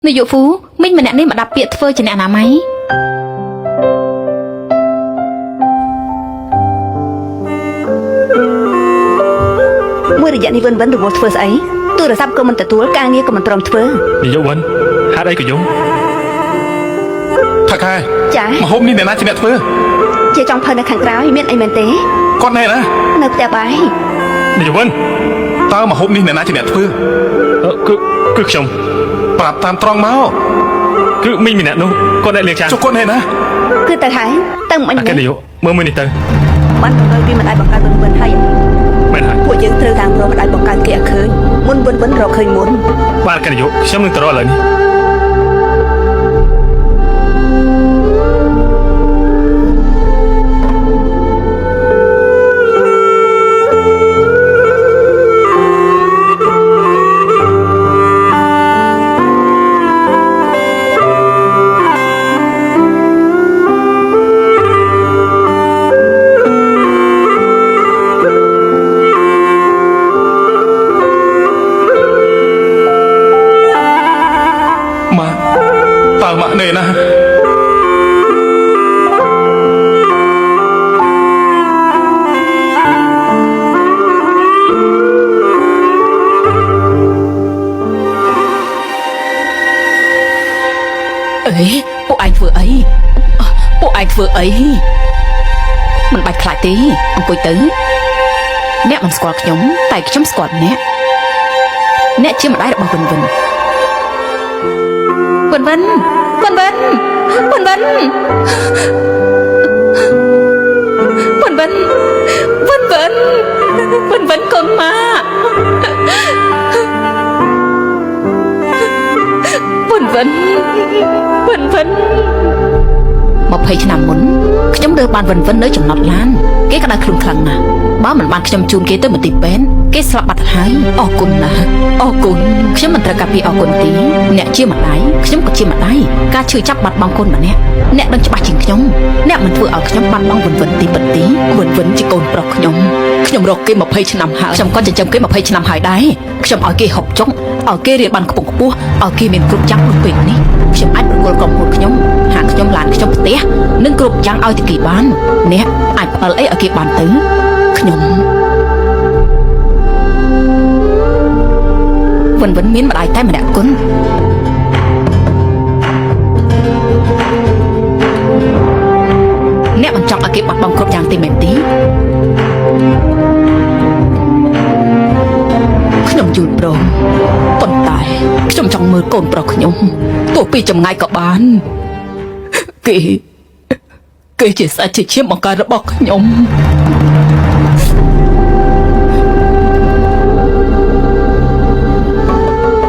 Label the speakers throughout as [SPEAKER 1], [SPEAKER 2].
[SPEAKER 1] នាយកហ្វូមីងម្នាក់នេះមកដាប់ពាក្យធ្វើជាអ្នកអនាម័យ
[SPEAKER 2] មួយរយៈនេះវិនវិនរវល់ធ្វើស្អីទូរស័ព្ទក៏មិនទទួលការងារក៏មិនព្រមធ្វើ
[SPEAKER 3] នាយកវិនហេតុអីក៏យំ
[SPEAKER 4] ថៅកែ
[SPEAKER 2] ចា
[SPEAKER 4] ម្ហូបនេះអ្នកណាជាអ្នកធ្វើ
[SPEAKER 2] ជាចង់ភៅនៅខាងក្រោយមានអីមែនទេ
[SPEAKER 4] គាត់ណែណា
[SPEAKER 2] នៅផ្ទះបាយ
[SPEAKER 3] នាយកវិន
[SPEAKER 4] តើម្ហូបនេះអ្នកណាជាអ្នកធ្វើ
[SPEAKER 3] អឺគឺគឺខ្ញុំ
[SPEAKER 4] ប្រាប់តាមត្រង់មក
[SPEAKER 3] គឺមីងម្នាក់នោះគាត់អ្នកលាងចាន
[SPEAKER 4] ចុះគាត់ណែណា
[SPEAKER 2] គឺទៅហើយទៅមិញ
[SPEAKER 3] អគ្គនាយកមើលមួយនេះទៅ
[SPEAKER 2] បានបង្កើតវាមិនអាចបង្កើតវិនវិនហើយ
[SPEAKER 3] មែនហើយ
[SPEAKER 2] ពួកយើងត្រូវតាមរកម្ដាយបង្កើតគេឲ្យឃើញមុនវិនវិនរកឃើញមុន
[SPEAKER 3] បាទអគ្គនាយកខ្ញុំនឹងទៅរកឥឡូវនេះ
[SPEAKER 4] ម៉ាក់តើម៉ាក់ណែណា
[SPEAKER 5] អេពួកឯងធ្វើអីពួកឯងធ្វើអី
[SPEAKER 1] មិនបាច់ខ្លាចទេអង្គុយទៅអ្នកមិនស្គាល់ខ្ញុំតែខ្ញុំស្គាល់អ្នកអ្នកជាម្ដាយរបស់វិនវិនវិនវិនវិនវិនវិនវិនវិនវិនវិនវិនវិនវិនកូនម៉ាក់វិនវិនវិនវិន20ឆ្នាំមុនខ្ញុំរើសបានវិនវិននៅចំណត់ឡានគេក្តៅខ្លួនខ្លាំងណាស់បើមិនបានខ្ញុំជូនគេទៅមន្ទីរពេទ្យគេស្លាប់បាត់ទៅហើយអរគុណណាស់អរគុណខ្ញុំមិនត្រូវការពីអរគុណទេអ្នកជាម្ដាយខ្ញុំក៏ជាម្ដាយការឈឺចាប់បាត់បង់កូនម្នាក់អ្នកដឹងច្បាស់ជាងខ្ញុំអ្នកមិនធ្វើឲ្យខ្ញុំបាត់បង់វិនវិនទីពិតទី
[SPEAKER 5] វិនវិនជាកូនប្រុសខ្ញុំខ្ញុំរកគេ20ឆ្នាំហើយ
[SPEAKER 1] ខ្ញុំក៏ចិញ្ចឹមគេ20ឆ្នាំហើយដែរខ្ញុំឲ្យគេហូបចុកឲ្យគេរៀនបានខ្ពង់ខ្ពស់ឲ្យគេមានគ្រប់យ៉ាងដូចពេលនេះខ្ញុំអាចប្រគល់ក្រុមហ៊ុនខ្ញុំហាងខ្ញុំឡានខ្ញុំផ្ទះនិងគ្រប់យ៉ាងឲ្យតែគេបានអ្នកអាចផ្ដល់អីឲ្យគេបានទៅខ្ញុំវិនវិនមានម្ដាយតែម្នាក់គុណអ្នកមិនចង់ឲ្យគេបាត់បង់គ្រប់យ៉ាងទេមែនទេ
[SPEAKER 5] ខ្ញុំយល់ព្រមប៉ុន្តែខ្ញុំចង់មើលកូនប្រុសខ្ញុំទោះពីចម្ងាយក៏បានគេគេជាសាច់ជាឈាមបង្កើតរបស់ខ្ញុំ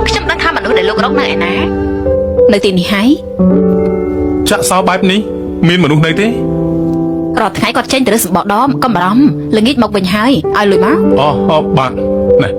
[SPEAKER 1] ខ្ញុំដឹងថាមនុស្សដែលលោករកនៅឯណានៅទីនេះហើយ
[SPEAKER 4] ចាក់សោបែបនេះមានមនុស្សនៅទេ
[SPEAKER 1] រាល់ថ្ងៃគាត់ចេញទៅរើសសម្បកដមកុំបារម្ភល្ងាចមកវិញហើយឲ្យលុយមក
[SPEAKER 4] អូអូបាទណែ